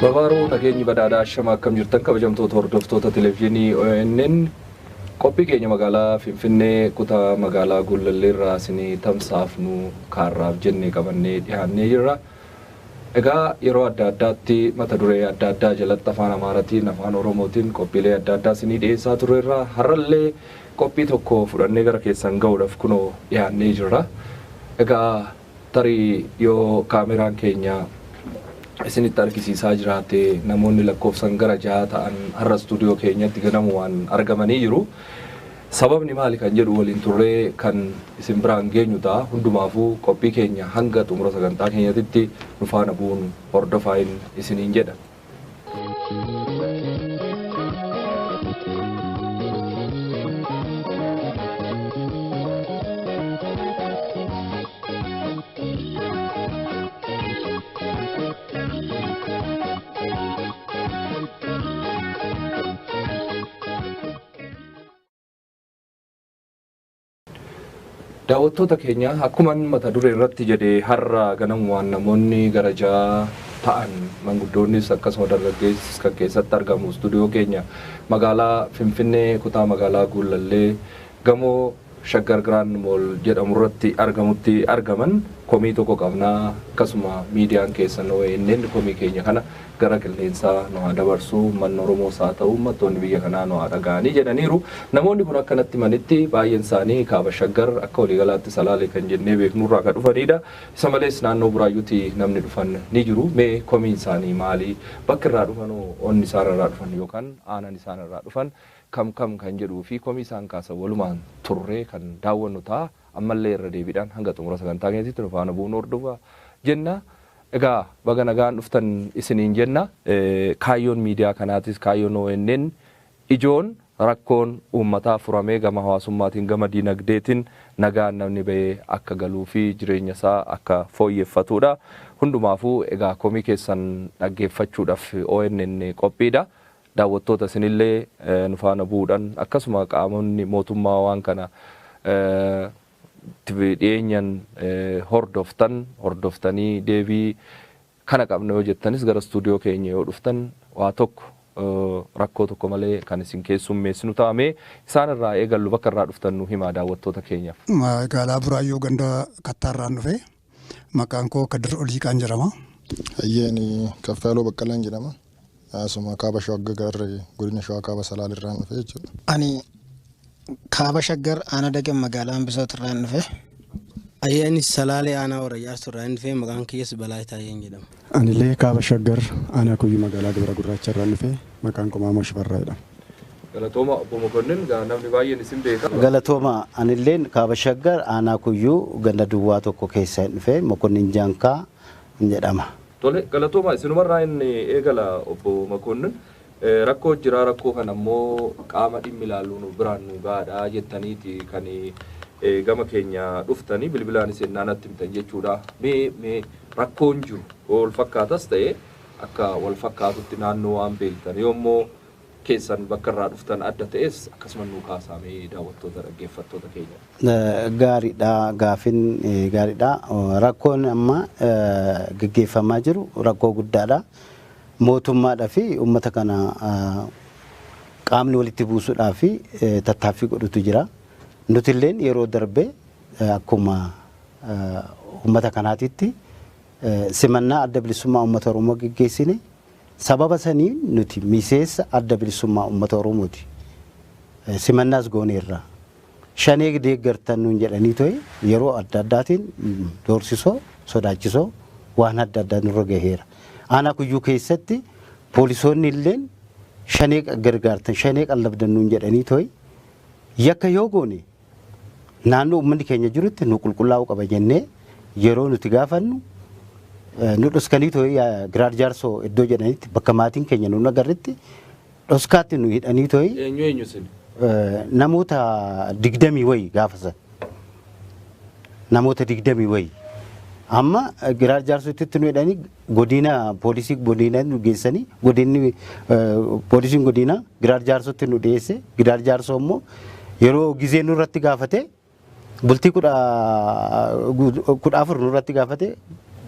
Babaaruu nageenyi badhaadhaa ashama akkam jirtan kabajamtoota hordoftoota televezyiinii ONN qophii keenya magaalaa Finfinnee kutaa magaalaa Gullallee irraa isinii tamsaafnu kaarraaf jennee qabannee dhiyaannee jirra. Egaa yeroo adda addaatti mata duree adda addaa jalatti afaan Amaaraatiin afaan Oromootiin qophiilee adda addaa isinii dhiyeessaa turreerra. Har'allee qophii tokko fudhannee gara keessan ga'uudhaaf kunoo dhiyaannee jirra. Egaa tarii yoo kaameraan keenya isinitti argisiisaa jiraate namoonni lakkoofsan gara jaha ta'an har'a istuudiyoo keenyatti ganamumaan argamanii jiru. Sababni maali kan jedhu waliin turree kan isin biraan geenyu ta'a. Hundumaafuu qophii keenya hanga xumura sagantaa keenyatitti nu faana bu'uun hordofaa isiniin jedha. Daawwattoota keenya akkuma mata duree irratti jedhee har'a ganamumaan namoonni gara jaha ta'an manguddoonnis akkasuma dargaggeessis kan keessatti argamu istuudiyoo keenya magaalaa Finfinnee kutaa magaalaa Gullallee gamoo Shaggar Grand Mall jedhamu irratti argamutti argaman komii tokko qabnaa akkasuma miidiyaan keessan ONN komii keenya kana gara qilleensaa nu haa dabarsu uummanni Oromoos haa ta'u uummattoonni biyya kanaa nu haa dhaga'anii jedhaniiru. Namoonni kun akkanatti manitti baay'een isaanii kaaba Shaggar akka waliigalaatti Salaalee kan jennee beeknurraa kan dhufanidha. Isa malees naannoo Buraayyuutti namni dhufan ni jiru. Mee komiin isaanii maali? Bakki irraa dhufan onni isaan irraa dhufan yookaan aanan isaan irraa dhufan kam kam kan jedhuu fi komii isaan kaasan walumaan turree kan daawwannu ta'a. Ammallee irra deebiidhaan hanga xumura sagantaa keenyatti nu faana bu'uun hordofaa jenna. Egaa baga nagaan dhuftan isiniin jenna. Kaayyoon miidiyaa kanaatis kaayyoon ONN ijoon rakkoon uummataa furamee gama hawaasummaatiin gama diinagdeetiin nagaan namni bahee akka galuu fi jireenya isaa akka fooyyeffatudha. Hundumaafuu egaa komii keessan dhaggeeffachuudhaaf ONN qophiidha. Daawwattoota isinillee nu faana bu'uudhaan akkasuma qaamonni mootummaa waan kana dhiyeenyan hordoftan hordoftanii deebii kana qabna yoo jettanis gara istuudiyoo keenya yoo dhuftan waa tokko rakkoo tokko malee kan isin keessummeessinu ta'ame isaan irraa eegallu bakka irraa dhuftan nu himaa daawwattoota keenyaaf. Magaalaa Buraayyuu ganda Kattaarraan dhufe maqaan koo Kadir Oliiqaan jedhama. Hayyeen Kaffaaloo Baqqalaan jedhama. Asuma kaaba Shaggar godina Shawaa kaaba Salaalirraan dhufe jechuudha. Ani kaaba Shaggar aanaa Dagam magaalaa Ambisootirraan dhufe. Ayyaanis Salaalee aanaa warra Jaarsorraan dhufe maqaan kiyyas Balaa Taayyeen jedhama. Anillee kaaba Shaggar aanaa Kuyyuu magaalaa Gabra Gurraacharraan dhufe maqaan koo Maamoo Shifarraa jedhama. Galatooma obbo Mokonnin namni baay'een isin beeka. Galatooma anilleen kaaba Shaggar aanaa Kuyyuu ganda duwwaa tokko keessa dhufe Mokonnin Jaankaa jedhama. Tole galatooma isinumarraa inni eegala obbo Mokonnin. Rakkoo jira rakkoo kana ammoo qaama dhimmi ilaalu nu biraan nu gaadhaa jettaniiti kan gama keenya dhuftanii bilbilaan isin naannatti himtan jechuudha. Mee rakkoon jiru wal fakkaatas ta'e akka wal fakkaatutti naannoo waan beektan yoommoo keessan bakka irraa dhuftan adda ta'es akkasuma nu kaasamee daawwattoota dhaggeeffattoota keenya. Gaariidha gaafin gaariidha rakkoon amma gaggeeffamaa jiru rakkoo guddaadha. Mootummaadhaa fi uummata kana qaamni walitti buusuudhaa fi tattaaffii godhutu jira. Nuti illeen yeroo darbe akkuma uummata kanaatitti simannaa adda bilisummaa uummata Oromoo gaggeessine sababa sanii nuti miseensa adda bilisummaa uummata Oromooti. Simannaas gooneerra. Shanee deeggartan nuun jedhanii to'e yeroo adda addaatiin doorsisoo sodaachisoo waan adda addaa nurra gaheera. Aanaa Kuyyuu keessatti poolisoonni illeen shanee gargaartan shanee qallabdan nuun jedhanii to'e yakka yoo goone naannoo uummanni keenya jirutti nu qulqullaa'uu qaba jennee yeroo nuti gaafannu nu dhoskanii to'e Giraar Jaarsoo iddoo jedhanitti bakka maatiin keenya nu agarretti dhoskaatti nu hidhanii to'e. Eenyu eenyu isin? Namoota 20 wayi gaafa san. Namoota 20 wayi. Amma Giraar Jaarsootti nu hidhanii godina poolisii godina nu geessanii godinni poolisiin godina Giraar Jaarsootti nu dhiyeesse Giraar Jaarsoo immoo yeroo gizee nurratti gaafate bultii 14 nurratti gaafate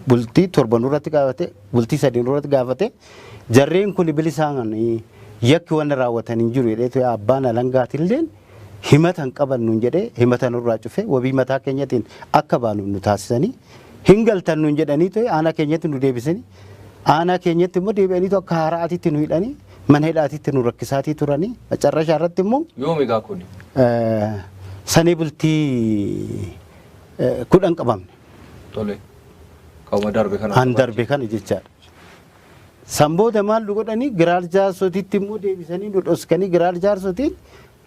Bultii 7 nurratti gaafate, bultii 3 nurratti gaafate. Jarreen kun bilisaan yakki waan raawwatan hin jiru jedhee abbaan alangaatilleen himata hin qaban nuun jedhee himata nurraa cufe wabii mataa keenyatiin akka baanu nu taasisanii hin galtan nuun jedhanii ta'e aanaa keenyatti nu deebisanii aanaa keenyatti immoo deebi'anii akka haaraatitti nu hidhanii mana hidhaatitti nu rakkisaatii turanii macarrashaa irratti immoo. Yoom egaa kuni? Sanii bultii 10 qabamne. Tole. Qaama darbe kana. An darbe kana jechaadha. San booda maal nu godhanii Giraar Jaarsotitti immoo deebisanii nu dhoskanii Giraar Jaarsotiin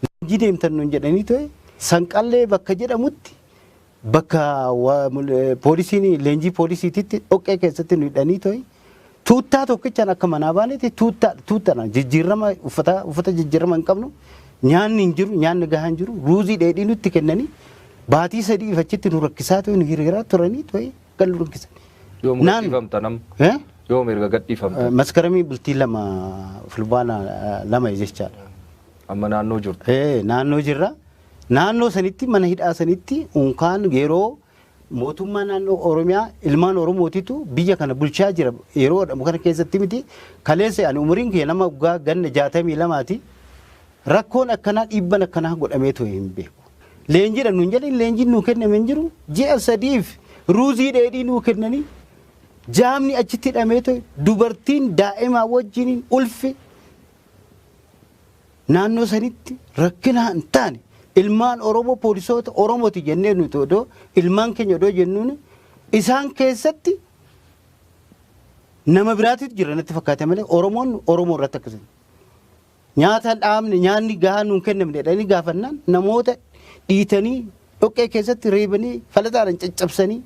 leenjii deemtan nuun jedhanii ta'e Sanqallee bakka jedhamutti bakka poolisiin leenjii poolisiititti dhoqqee keessatti nu hidhanii ta'e tuuttaa tokkichaan akka manaa baanetti tuuttaadhaan jijjiirama uffata jijjiirama hin qabnu nyaanni hin jiru nyaanni gahaa hin jiru ruuzii dheedhii nutti kennanii baatii 3 achitti nu rakkisaa ta'e nu hiriiraa turanii ta'e kan nu rakkisan. Yoom gadhiifamta nam? Yoom erga gadhiifamta? Maskaramii bultii 2 fulbaana 2 jechaadha. Amma naannoo jirtu? Naannoo jirra. Naannoo sanitti mana hidhaa sanitti unkaan yeroo mootummaa naannoo Oromiyaa ilmaan Oromootitu biyya kana bulchaa jira yeroo jedhamu kana keessatti miti kaleessa ani umuriin kiyya nama waggaa ganna 62ti rakkoon akkanaa dhiibban akkanaa godhamee ture hin beeku. Leenjiidha nuun jedhan leenjiin nuu kenname hin jiru ji'a 3f ruuzii dheedhii nuu kennanii jaamni achitti hidhamee ture dubartiin daa'imaa wajjiniin ulfi naannoo sanitti rakkina hin taane ilmaan Oromoo poolisoota Oromooti jennee nuti odoo ilmaan keenya odoo jennuun isaan keessatti nama biraatitu jira natti fakkaate malee Oromoon Oromoo irratti akkasuma. Nyaata dhaabne nyaanni gahaa nuun kennamne jedhanii gaafannaan namoota dhiitanii dhoqqee keessatti reebanii falataadhaan caccabsanii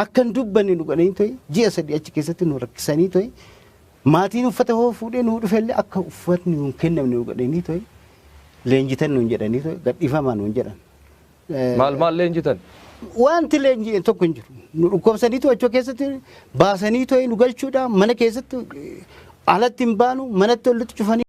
akka hin dubbanne nu godhanii ta'e ji'a 3 achi keessatti nu rakkisanii ta'e maatiin uffata hoo fuudhee nu dhufellee akka uffatni nuun kennamne nu godhanii ta'e leenjitan nuun jedhanii ta'e gadhiifamaa nuun jedhan. Maal maal leenjitan? Wanti leenji tokko hin jiru. Nu dhukkubsanii to'achuu keessatti baasanii ta'e nu galchuudha mana keessatti alatti hin baanu manatti olitti cufanii.